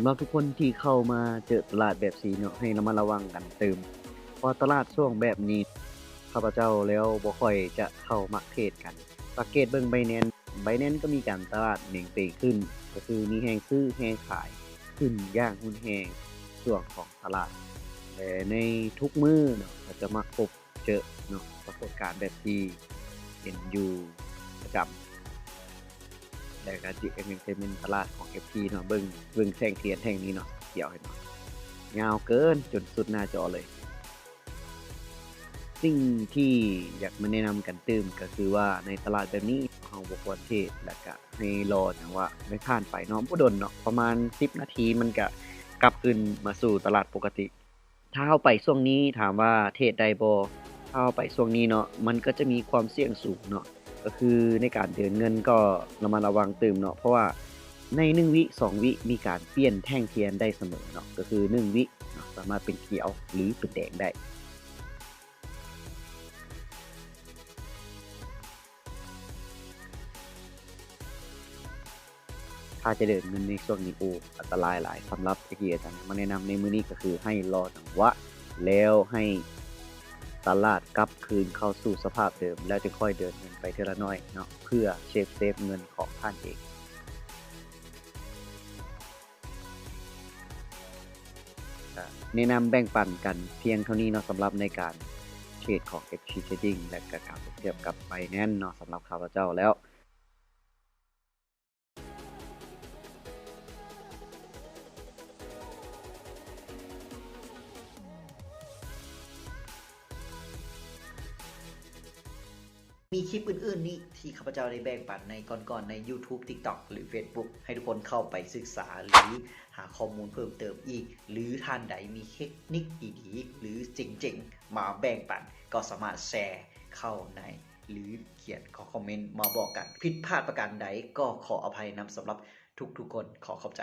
ສຳລັບທຸກຄົນທີ່ເຂົ້າມາເຈີຕະຫຼາດແບບນີ້ເນາະ ໃຫ້ລະມັດລະວັງກັນຕື່ມ ເພາະວ່າຕະຫຼາດຊ່ວງແບບນີ້ ຂ້າພະເຈົ້າແລ້ວບໍ່ຄ່ອຍຈະເຂົ້າມັກເທຣດກັນ. ສັງເກດເບິ່ງ Binance Binance ກໍມີການຕະຫຼາດເໜັງເປ່ຂຶ້ນ ກໍຄືມີແຮງຊື້ແຮງຂາຍຂຶ້ນຢ່າງຮຸນແຮງຊ່ວງຂອງຕະຫຼາດ ແລະ ໃນທຸກມື້ເນາະ ກໍຈະມັກພົບເຈີເນາະ ປາກົດການແບບທີ່ເຫັນຢູ່ປະຈຳ ແລະ ກໍຈິເອັນເອັນເຕນເມັນຕະຫຼາດຂອງ ເອັຟທີ ເນາະ ເບິ່ງ ເບິ່ງແທ່ງທຽນແທ່ງນີ້ເນາະ ສຽວເຫັນບໍ່? ຍາວເກີນ ຈົນສຸດໜ້າຈໍເລີຍ. ສິ່ງທີ່ຢາກມາແນະນຳກັນຕື່ມກໍຄືວ່າ ໃນຕະຫຼາດແບບນີ້ເຮົາບໍ່ຄວນເທຣດ ແລ້ວກະໃຫ້ລໍຈັງຫວະໃນຜ່ານໄປເນາະ ບໍ່ດົນເນາະ ປະມານສິບນາທີ ມັນກະກັບຄືນມາສູ່ຕະຫຼາດປົກກະຕິ. ຖ້າເຮົາໄປຊ່ວງນີ້ ຖາມວ່າເທຣດໄດ້ບໍ່? ຖ້າເຮົາໄປຊ່ວງນີ້ເນາະ ມັນກໍຈະມີຄວາມສ່ຽງສູງເນາະ ກໍຄືໃນການເດີນເງິນກໍລະມັດລະວັງຕື່ມເນາະ ເພາະວ່າໃນໜຶ່ງວິ ສອງວິ ມີການປ່ຽນແທ່ງທຽນໄດ້ສະເໝີເນາະ ກໍຄືໜຶ່ງວິເນາະ ສາມາດເປັນຂຽວ ຫຼື ເປັນແດງໄດ້. ຖ້າຈະເດີນເງິນໃນຊ່ວງນີ້ ໂອ້ ອັນຕະລາຍຫຼາຍ. ສຳລັບທີ່ອາຈານມາແນະນຳໃນມື້ນີ້ ກໍຄືໃຫ້ລໍຈັງຫວະ ແລ້ວໃຫ້ຕະຫຼາດກັບຄືນເຂົ້າສູ່ສະພາບເດີມ ແລ້ວຈຶ່ງຄ່ອຍເດີນເງິນໄປເທື່ອລະໜ້ອຍເນາະ ເພື່ອເຊບ ເຊບເງິນຂອງທ່ານເອງ. ກະແນະນຳແບ່ງປັນກັນພຽງເທົ່ານີ້ເນາະ ສຳລັບໃນການເທຣດຂອງ ເອັຟທີ Trading ແລະ ກະການປຽບທຽບກັບ Binance ເນາະ ສຳລັບຂ້າພະເຈົ້າແລ້ວ. ມີຄລິບອື່ນໆນີ້ທີ່ຂ້າພະເຈົ້າໄດ້ແບ່ງປັນໃນກ່ອນໆ ໃນ YouTube TikTok ຫຼື Facebook ໃຫ້ທຸກຄົນເຂົ້າໄປສຶກສາ ຫຼື ຫາຂໍ້ມູນເພີ່ມເຕີມອີກ ຫຼື ທ່ານໃດມີເທັກນິກດີໆ ຫຼື ເຈັງໆ ມາແບ່ງປັນ ກໍສາມາດແຊເຂົ້າໃນ ຫຼື ຂຽນຂໍ້ຄອມເມັນມາບອກກັນ. ຜິດພາດປະການໃດກໍຂໍອະໄພນຳ. ສຳລັບທຸກໆຄົນ ຂໍຂອບໃຈ.